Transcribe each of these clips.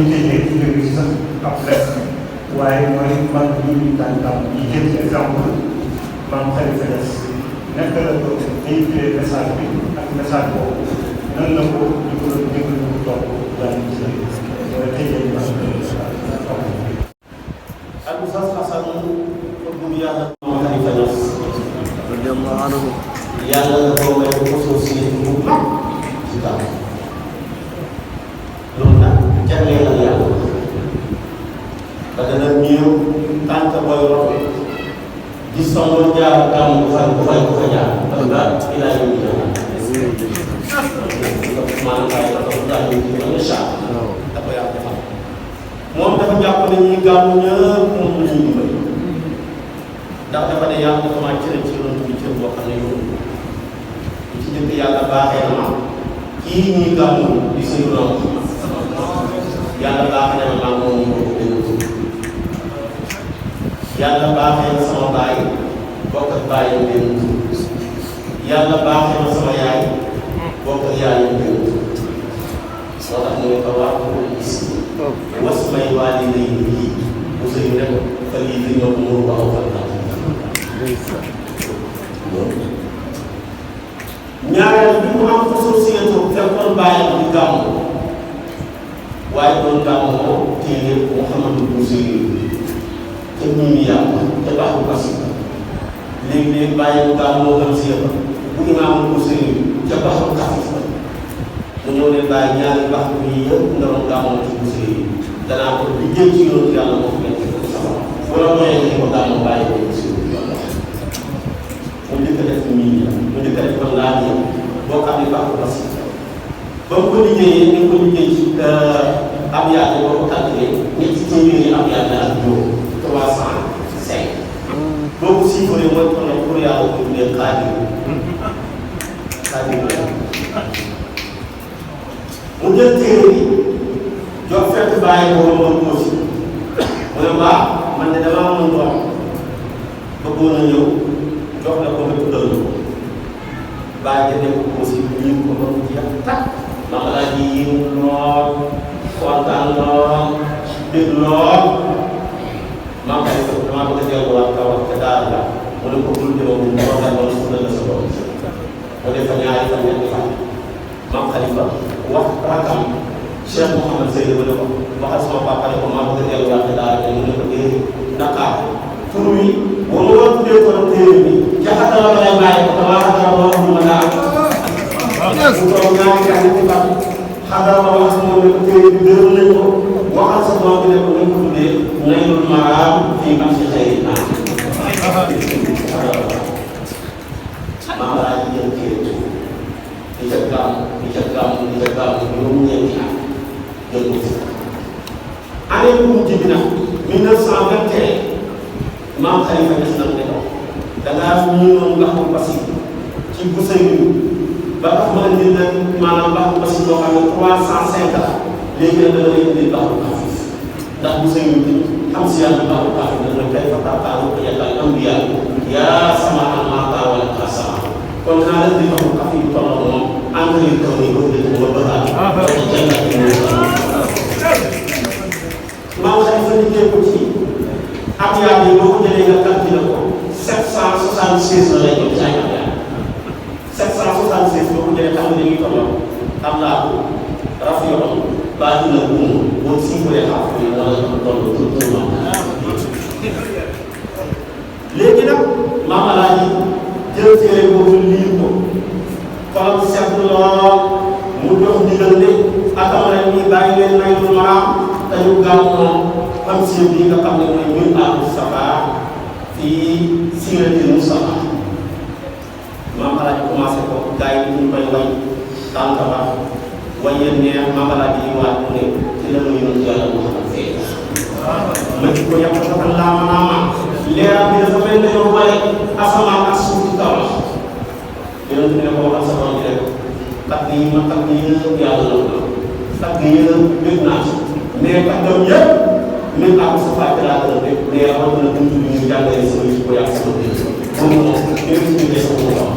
ñu tëjee jóge ci sax ab les waaye mooy mag ñi ñu tànkam yi jël ci exemple maam Khalifa Niass nekk la ko véhiculer message bi ak message boobu nan la ko ñu ko doon déglu ñu topp daal di ci tëjee ak Oustaz Assane bëgg yàlla maam Khalifa Niass yàlla nga ko may ko société bu mag ci taw loolu nag jagleel la yàlla ba dana ñëw tànk booy rob gis sama jaar gàmm bu fa jaar parce que ilaa yu ñu maanaam daal daal ñu incha allah da ko yàlla defal moom dafa jàpp ne ñuy gàmm ñëpp moom la ñuy dimbali ndax dafa ne yàlla dafa maa cëral ci yoon bi cër boo xam ne yow li ci njëkk yàlla baaxee na ma kii ñuy gàmm di suñu doom yàlla baaxee na ma moom ñu ko gën yàlla baaxee na sama baay bokk ak baayam benn yàlla baaxee na sama yaay bokk ak yaayam benn moo tax mu ne ko waa ko gis was may waa di lay bii bu sëy rek fa lii di ñëw mu ba aw fan ñaareel bi mu am fa société fekkoon bàyyi di gàmm waaye doon gàmm moo téye Mouhamadou Boussiri te ñun yàlla te baaxu basi léegi-léegi bàyyi mu gàmm moo gën si yëpp bu imaamu Boussiri ca baaxu kafif mu ñëw ne bàyyi ñaari baax bi yëpp nga doon gàmmoo ci Boussiri danaa ko di jël ci yoonu yàlla moo ko nekk wala mooy ne ko gàmm bàyyi ko Boussiri mu njëkk a def nii mu njëkk a def kon laa ñëw boo xam ne baaxul bas ba mu ko liggéeyee ni ko liggéey ci ab yaatu boo ko calculé ñetti téeméeri ab yaatu ak juróom 305 boobu chiffre mooy kon nag pour yàlla ko tuddee xaadir mu jël téere bi jox fekk bàyyi ko moom aussi mu ne mbaa man de damaa mën dox bëggoon a ñëw jox la ko nga tuddal la ko bàyyi jëndee ko aussi ñu ko ba mu jeex tàkk maam laa ji yéem lool kontaan lool dégg lool maam kay ko damaa bëgg a delluwaat kaw ca daara la mu ne ko bul jëloon mu ko waxal loolu su la sa bopp mu def fa ñaari fan ñetti fan maam Khalifa wax rakam Cheikh Mouhamed Seydou ba ne ko waxal sama papa ne ko maa bëgg a delluwaat ca daara mu ne ko déedéet Dakar tur wi boo ma doon tuddee ko téere bi jaxatala ba lay bàyyi ko damaa xadara ba wax ma daal mu toog ñaari gàncax gi ba xadara ba wax moom ne ko téere bi gërëm nañ ko waxal sa doom bi ne ko nañ ko tuddee Naylul Maraam fii am si xëy na maa laa ji jël téere di ca gàmm di ca gàmm di ca gàmm juróom ñeenti at jël ko si année bu mujj bi nag 1921 maam Khalifa Niass nag ne ko dangaa ñëwoon Mbaxu Basi ci Boussiri ba tax ma indi nag maanaam Mbaxu Basi boo xam ne 305 la léegi nag dana lay indi Mbaxu Kafif ndax Boussiri bi xam si yàlla Mbaxu Kafif dana kay fa tàppaaru ko yàggal ambiya yaa sama almaata wala xasama kon naa leen di Mbaxu Kafif tolloo moom engrais kaw ni ko dégg nga bëgg maam Khalifa liggéey ko ci ab yaa bi boo ko jëlee nga calculé ko 776 la lay jox ci ay ab yaa 776 boo ko jëlee xam nga dañuy tolloo am laa ko rafetlu baa dina buum boo siifree xam ne wala toll tout léegi nag maam Alaaji jël téere boobu lii ko xolam set lool mu jox ndigal ne akamare ni bàyyi leen Naylul Maraam te ñu gaaw moom am si bi nga xam ne mooy ñun al Mustafa fii Siratil Mustafa maam Alaaji commencé ko gars yi ñu koy way tànk ba waye neex maam Alaaji di waat mu ne ci la muy yoon yàlla Muhammad fee ma ci ko yàq dafa laama naama leeram bi dafa mel ne yow bare asamaan ak suuf ci kaw la yonent bi ne ko waxal sa borom bi rek tagg yi ma tagg yëpp yàlla la ko tagg yëpp bëgg naa ci mais taggam yëpp même ak sa fàtte laa gën a dégg mais rawatina buntu bi ñu jàngalee sama yëpp ko yàq sama dégg boobu moom yëpp ci biir sama bopp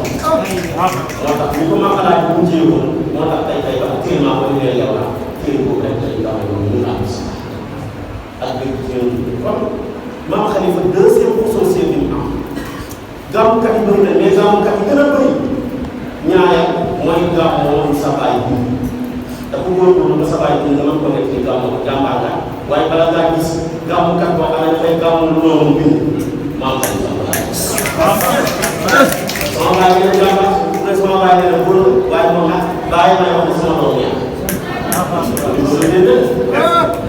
moo tax ñu ko maqalaat bu mu jéegoon moo tax tey ba actuellement ba ñu nee yow la kii boobu rek tey daa ñu am kon maam Khalifa deuxième associé bi ñu am gàmmukat yi bëri na mais gàmmukat yi gën a bëri ñaareel mooy gàmmu sa baay bi dafa góorgóorlu ba sa baay bi nga mën ko nekk ci gàmmu jàmbaar nga waaye bala ngaa gis gàmmukat boo xam ne dafay gàmmu lu noonu bind maam Khalifa sama baay bi ne jàmbaar ne sama baay ne góor waaye moom nag bàyyi may wax ne sama doom ñaar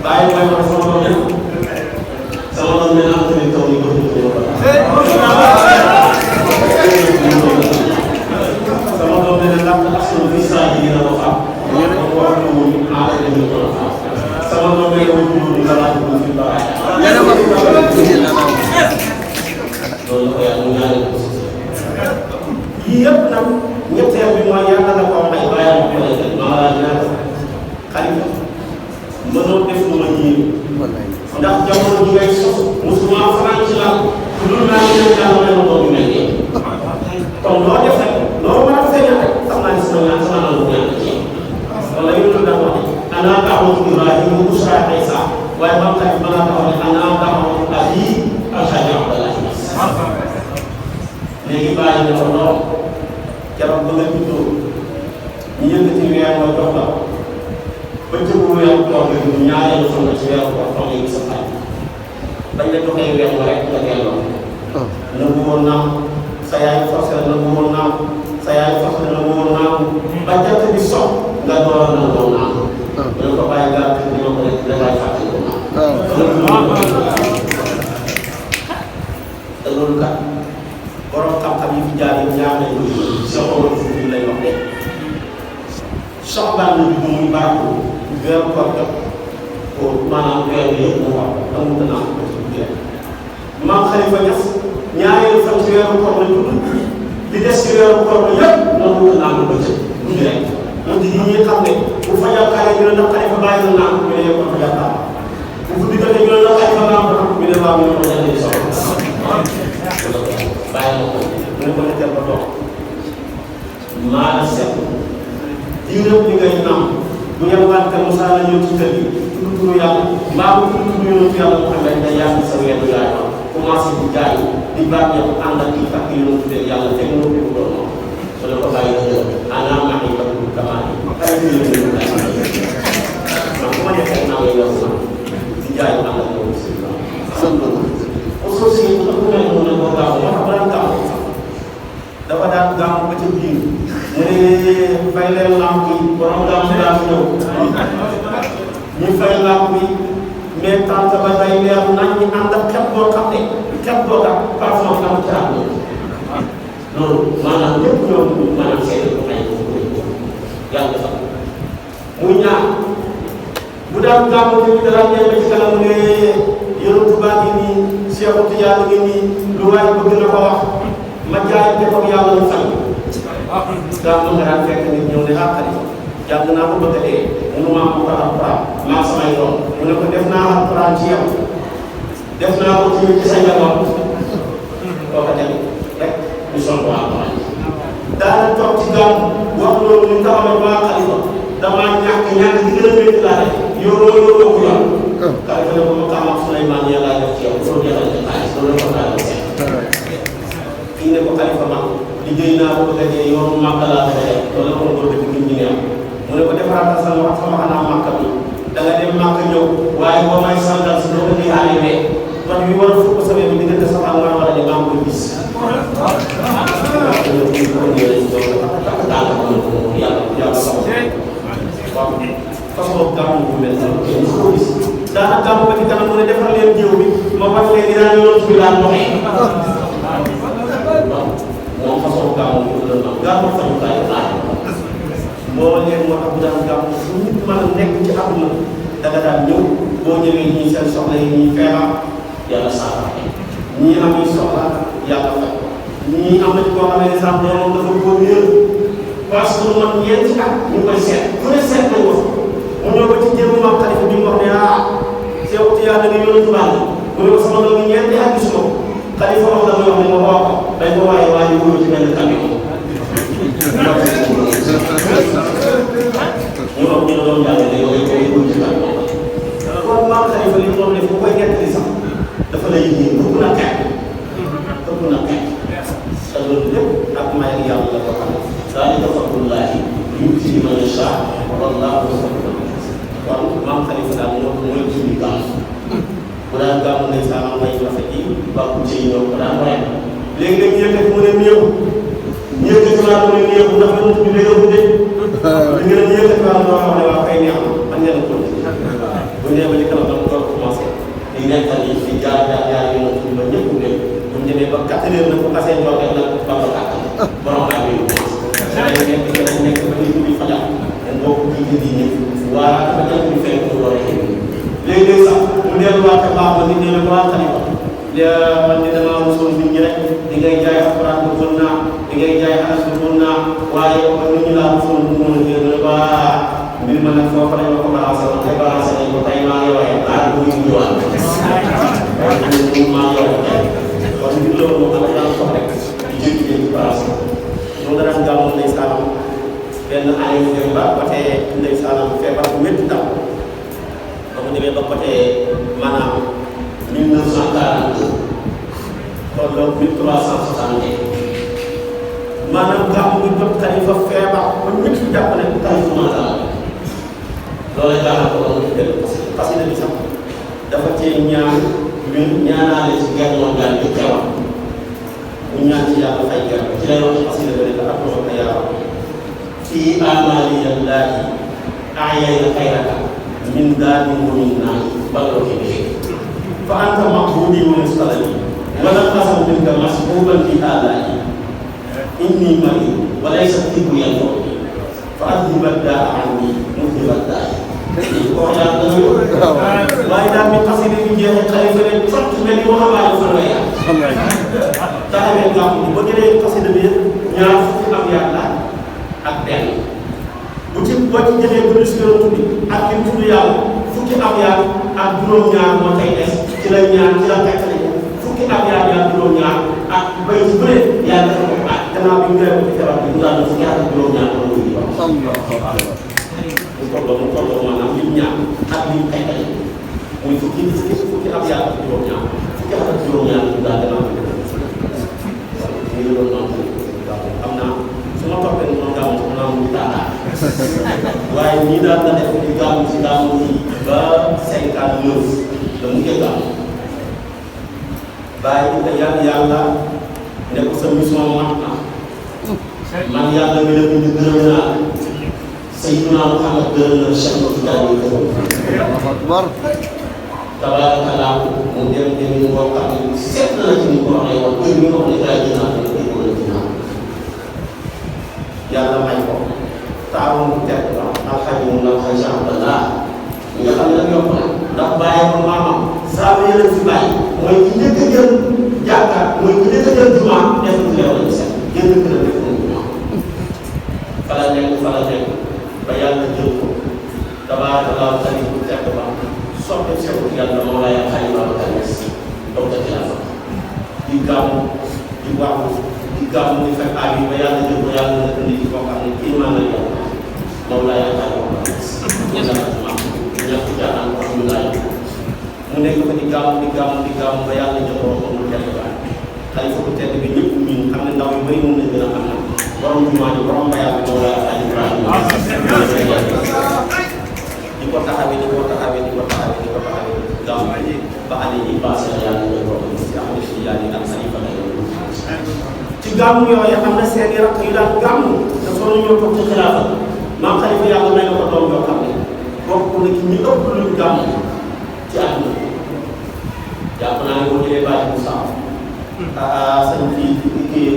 bàyyi may wax ne sama doom ñaar sama doom ne am tamit taw yi bëgg sama doom ne ndax askan bi saa yi dina ko xam ko wax ne moom aada dañu ko xam sama doom ne yow ñu di laaj ko fi baax loolu ko yàlla ñaanal ko yii yëpp nag ñetteel bi mooy yàlla na ko may bàyyi ko lay def maa laa ñaata Khalifa mënoo def lu ma ñii ndax jamono ji ngay sos musuma fanaan ci la lu naa leen yàlla may ma doon yu mel nii kon loo def rek loo mën a feeñal rek xam naa ne sama ñaan sama nangu ñaan ci wala yow lu dafa wax ana taxawatu Ibrahima bu Busra Isa waaye man tamit mën naa taxaw ne ana taxawatu abi Alhaji Abdoulaye léegi bàyyi na ko noonu jarab ba nga juddoo ñu yëkkati weer nga jox la ba jëgu weer koor nga judd ñaareelu fan nga ci weeru koor toog yi sa xarit bañ la joxee weer nga rek nga delloo na bu woon naam sa yaay forcé na bu woon naam sa yaay forcé na bu woon naam ba jant bi sox nga door na doon naam mu ne ko bàyyi gàtt dina ko rek dangay fàttali ko naam te loolu kat borom xam-xam yi fi jaar yi ñaar nañ ko Cheikh Omar Fouti lay wax de soxbaan na dugg muy baaxul weeru koor ga pour maanaam weer bi yëpp mu wax amul naa ko ci biir maam Khalifa Niass ñaareelu fan ci weeru koor la dugg li des ci weeru koor la yëpp amul naa ko bëccëg dugg rek moom di ñi xam ne bu fa jàkkaaree ñu ne ndax Khalifa bàyyi na naa ko ñu ne yow fa jàkkaar bu fa diggante ñu ne ndax Khalifa naa ko ñu ne waaw ñu ne ko jàndee soxla bàyyi na ko mu ne ko nekkal ba toog maa la seet diirëb li ngay nam bu yelwaat ka Moussa la ñëw ci kër gi tudd turu yàlla mbaa bu tudd yonent yàlla mu xam ne day yàgg sa weeru yaay commencé di jaay di baax ñëpp ànd ak kii fàkk yonent tuddee yàlla teg na ko doon moom su la ko bàyyi nga ana maa ngi bëgg kamaa yi ay ñu la ñu daay man bu ma defee naa ngay yow sax di jaay ànd ak yow si aussi bu mel noonu la ko gaaw moo tax daan gaaw dafa daan gaaw ba ca biir mu ne fay leen lamp yi borom gaaw si daan ñëw ñu fay lamp yi mais tant ba day leer nañ ñu ànd ak képp boo xam ne képp boo xam parfois am ci am loolu maanaam ñëpp ñoom maanaam seede ko ay yàlla sax muy ñaar bu daan gaaw bi dara ñëw ba ci kanam ne yonent baa ngi nii Cheikh Tidiane ngi nii lu waay bëgg na ko wax ma jaay te ko yàlla mu fay daa mën nga daan fekk nit ñëw ne ah Khalifa jàng naa ko bëgg a dee mënu maa ko alquran maa samay doom mu ne ko def naa alquran ci yow def naa ko ci sa njaboot kooka tamit rek ñu sonn ko alquran daana toog ci gàmm wax loolu ñu taxawal waa Khalifa damaa ñàkk gi gën a métti laa def yoroo ko yor Khalifa ne ko ma xam ak Souleymane yàlla def ci yow loolu yàlla ci xaalis loolu la ko daal di seet kii ne ko Khalifa ma liggéey naa ko bëgg a dee yoonu Màkka laa ko def loolu la ko war a def nit ñi ne am mu ne ko defaraatal sa wax sama xanaa Màkka bi da nga dem Màkka ñëw waaye boo may sàngal si doo ko di arrivé man bi war a fukk sa bi diggante sa xam war a dem maa ngi koy gis waaw façon gàmmu bu mel noonu kenn du ko gis daanaka gàmmu ba ci kanam mu ne defal leen jiw bi ma wax leen dinaa yoon bi daan doxee waaw moom façon gàmmu bu la noonu gàmmu sax mu taay laaj moo leen moo tax bu daan gàmmu fu nit mën a nekk ci àdduna da nga daan ñëw boo ñëwee ñii seen soxla yi ñii feebar yàlla saafara ñii am soxla yàlla faj ñii am na ci koo xam ne sax doomam dafa góor yëpp parce que man ñeenti at ñu koy seet fu ne seet nañ ko mu ñëw ba ci jéem maam Khalifa bi mu wax ne ah Cheikh Tidiane da nga yónni baax mu ne ko sama doom yi ñeenti at gisuma ko Khalifa wax dama wax ne ma woo ko dañ ko waaye waa ñu wóor ci benn camion ñu wax ñu doon jàng ne yow koy wóor ci camion kon maam Khalifa li mu doon def bu koy nettali sax yashaa wallaahu kon maam Khalifa daal mooy suñu gàmm bu daan gàmm ndeysaan may rafet yi bàkku ci ñëw ko daan waaye léegi nag ñu yëkkati mu ne néew ñu yëkkati waa mu ne néew ndax yonent bi léegi de li ngeen ñu yëkkati waa moo xam ne waa kay neex man ngeen ko bu ñëwee ba ci kanam dama door commencé di nekkal yi di jaar yonent bi ba ñëpp de bu ñu demee ba 4 heures nag bu xasee ndox rek nag ba ba kàttan borom laa koy nekk ba nit ñi fajar dañ bokk di ñëw waa ba jant bi fenk lu war a léegi sax mu delluwaat te baax ba nit ñi ne ko waa Khalifa man de damaa mosoon nit ñi rek di ngay jaay alxuraan bu mën naa di ngay jaay alas bu mën naa waaye man nit ñi laa mosoon bu mën a jël ne ba mbir ma nag foofu lañ ma ko balancé woon te balancé nañ ko tey maa ngi waxee laa bu ñu ñëwaat maa ngi waxee kon mbir loolu moo xam ne daan sox rek di jékki-jékki ci balancé loolu daan gàmmoon ndeysaanam benn année mu dem ba côté ndeysaanam feebar bu métti daw ba mu demee ba côté maanaam 1942 tolloog 1360 maanaam gàmm bi jot Khalifa feebar ba ñëpp jàpp ne Khalifa maanaam loolu daanaka ko doon def parce que bi sax dafa cee ñaan ñun ñaanaale ci guerre mondiale bi teewal mu ñaan ci yàlla fay guerre ci lay wax parce que dafa nekk ak ko yaa fii amalillahi ayayna xayraka min daani wa min naani baloo ki bi fa anta maqbudi wa mustalami wa lam asal minka masbuban fi alayi inni mari wa laysa tibbu yanfa'uni fa adhiba daa anni mudhiba daa ko yaa dana waaye daal mi xasida bi jeexee Khalifa ne fott mel ni waxambaane fan la yaa taxawee gàmm bi ba jëlee xasida bi ñaar fukki am yàlla ak benn bu ci boo ci jëlee bu si yoon tuddi ak li mu tudd yàlla fukki am yàlla ak juróom-ñaar moo tey des ci la ñaar ci la fekk nañ fukki am yàlla ak juróom-ñaar ak bay ci bëre yàlla dafa ko ak gannaaw bi ñu koy ko feebar bi mu daal fukki at ak juróom-ñaar moo koy wax mu tolloo maanaam li ñaar ak li mu fekk nañ muy fukki am yàlla ak juróom-ñaar fukki at ak juróom-ñaar mu daal gannaaw bi ñu ngi doon noonu xam naa su ma toppee noonu gàmm sax naa mu taataa waaye ñii daal la def di gàmm ci gàmm yi ba 59 la mu ngi gàmm bàyyi nga yàlla ne ko sa mission mat na man yàlla mi la bind gërëm naa Sayyidina Muhammad gërëm na Cheikh Tidiane gërëm tabaarakallah mu dem boo xam ne seet na ci ni ko waxee woon heure bi nga xam ne daa jënaat ne ko la jënaat yàlla may ko taawoon bu tedd la alxaji mu la xaj Abdallah nga xam ne nag yokk na ndax bàyyi ko maamam saa ba yële fi bàyyi mooy ki njëkk a jël jàkka mooy ki njëkk a jël jumaa def ci leew lañu set génn kër a def nañu jumaa fa la nekk ba yàlla jël ko tabaarakallah xaji bu tedd ba soppe sew yàlla moo lay xaji ba ba si donc ci la fa di gàmm di wax di gàmm di fekk aar yi ba yàlla jël ko yàlla na indi ci koo xam ne kii maa ngi yow moom laa yaakaar moom la ñàkk jaaxaan ko ñu laaj mu nekk ko di gàmm ba yàlla jël ko moom mu tedd ba Khalifa bu tedd bi ñëpp ñun xam ne ndaw yu bëri moom lañ gën a xam ne borom jumaa ji borom bayal bi moom laa yaakaar Ibrahima di ko taxawee gàmm ba année yi passé la yàlla jël ko ci Ahmed Tidiane ak Khalifa la ci gàmm yooyu am na seen i rakk yu daan gàmm te soo ñëw toog ci xilaafa maam Khalifa yàlla may na ko doom yoo xam ne bokk na ci ñi ëpp luñ gàmm ci àdduna jàpp naa ne boo jëlee bàyyi bu sax sëñ fii kii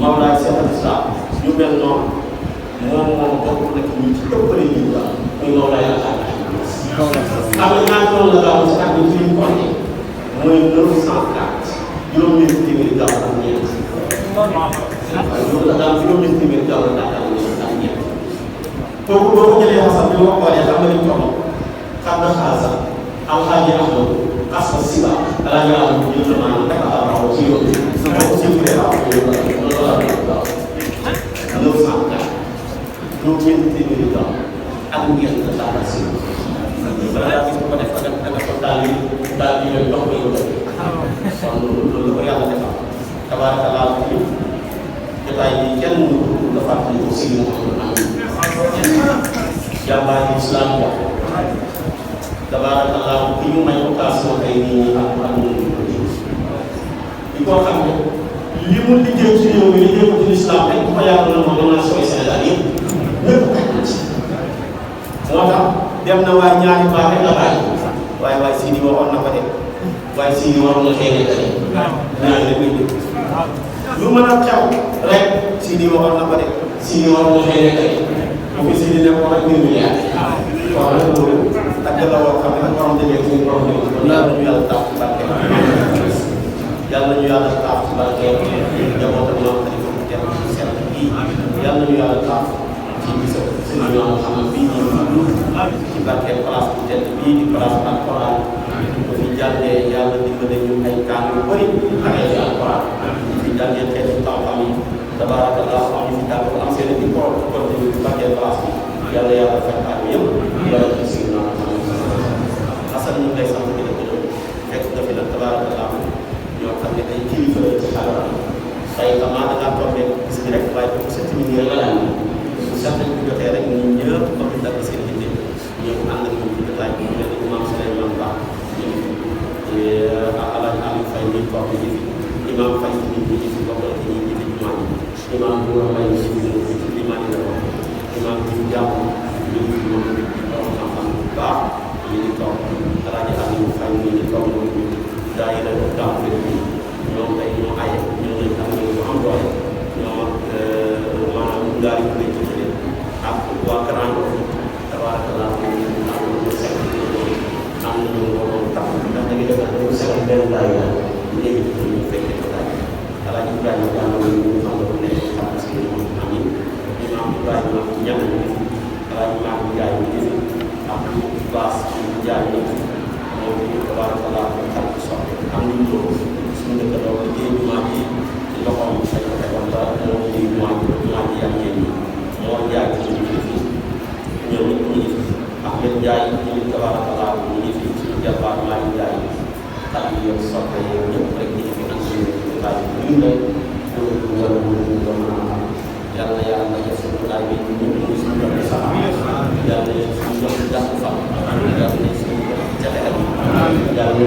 Mawlaay Cheikh al Islam ñu mel noonu moom bokk na ci ñi ci ëppale ñu gàmm muy Mawlaay yaakaar naa am na ñaar noonu la gàmm ci at mi ci liñ compté mooy 904 juróom-ñeenti téeméeri gaaw ak ñeent waaye loolu la daal juróom-ñeenti téeméeri gaaw ak ñeent kooku boo ko jëlee xasal bi ma xoolee xam nga ni toll xam nga xaasa alxaaji Ahmad xasa siba alaa ñu am jël na maanaam dafa am ci yoon boo ko sifflee waaw loolu la waaw 904 juróom-ñeenti téeméeri gaaw ak ñeent la daal si balaa gis ko def da nga ko daal di leen dox ba yow kon loolu ko yàlla defal tabaarakallah jotaay bi kenn mënu ko nga fàttali ko si jàmbaar yi islam ja tabarakallah ki ñu may occasion tey nii ak di ko xam ne li mu liggéey ci réew mi liggéey ko ci l'islam rek bu ko yàlla na moom nation Sénégal yëpp ñëpp xaj na ci moo tax dem na waaye ñaari baax rek la bàyyi waaye Sidi waxoon na ko de waaye Sidi waroon na xëy na tey ñaari rek muy dégg lu mën a xew rek Sidi waxoon na ko de Sidi waroon na xëy na tey bu fi Sidi nekkoon ak mbir mi yaay waaw nag loolu tàgg la woo xam ne nag borom demee suñu borom ñëw yàlla ñu yàlla taaf ci barke yàlla ñu yàlla taaf ci barke njabootam ñoom xalifa bu teel ci seen bii yàlla ñu yàlla taaf ci bisa suñu ñoom xam bii ñu ci barke place bu teel bii di place alquran bu fi jàngee yàlla dimbale ñu ay kaan yu bëri xaree ci alquran fi jàngee xeeti xam-xam yi tabarakallah am ñu fi tàgg am seen i ko continue ci barke place bi yàlla yàlla fekk ak yëpp yàlla ci si noonu Assane ñu ngi lay sant di la gërëm fekk nga fi nag tabarakallah ñoo xam ne ay kilifa la ci xarala tey xamaa da ngaa tombé gis bi rek waaye bu set mi ngi la laaj bu set nañ ko jotee rek ñun ñëpp comme ni dagg seen indi ñëw ànd ak ñun ci jotaay bi ñu leen di imam Souleymane Ba ñu Alaaji Aliou Faye ñi toog ñi fi imam Faye ñi ñi fi bokk la ci ñi ñi fi jumaa yi imam bu war may ñi fi ci limaan yi la wax imam bi jàpp ñu ngi fi moom borom xam-xam bu baax ñu ngi toog Alaaji Aliou Faye ñi ngi toog moom daayira gàmm bi ñoom tey ñoo aye ñoo lañ am ñu am doole ñoo maanaam ngaari ko lañ jëlee ak waa Grand Yoff tabarakallah am ñu sekk am nañu waroon tax ndax da ngay defal dañu sekk benn daayira léegi ñu fekkee ko daay Alaaji Ibrahima jàngal ñu xam nga bu nekk xam parce que ñoom amin imam Ibrahima ñan ñu fi Alaaji Maam Njaay ñu fi am baas ñu jaay ñu moom ñu tabarakallah xam ko soxla am nañu loolu suñu dëkk doon liggéey jumaa ji ci loxoom dañ ko tegoon ba moo liggéey jumaa ji ak yéen ñi moo jaay ci ñu ngi fi ñoom ñëpp ñu ngi fi Ahmed Ndiaye ñu ngi tabarakallah ñu ngi fi suñu jarbaat maa ngi jaay xat yi yow soxla yow ñëpp rek ñu ngi fi ak suñu jotaay bi ñu lay pour war a mën a doon am yàlla yàlla def suñu jotaay bi ñu ngi suñu doon sax yàlla suñu doon jàpp fa yàlla suñu doon jafe yàlla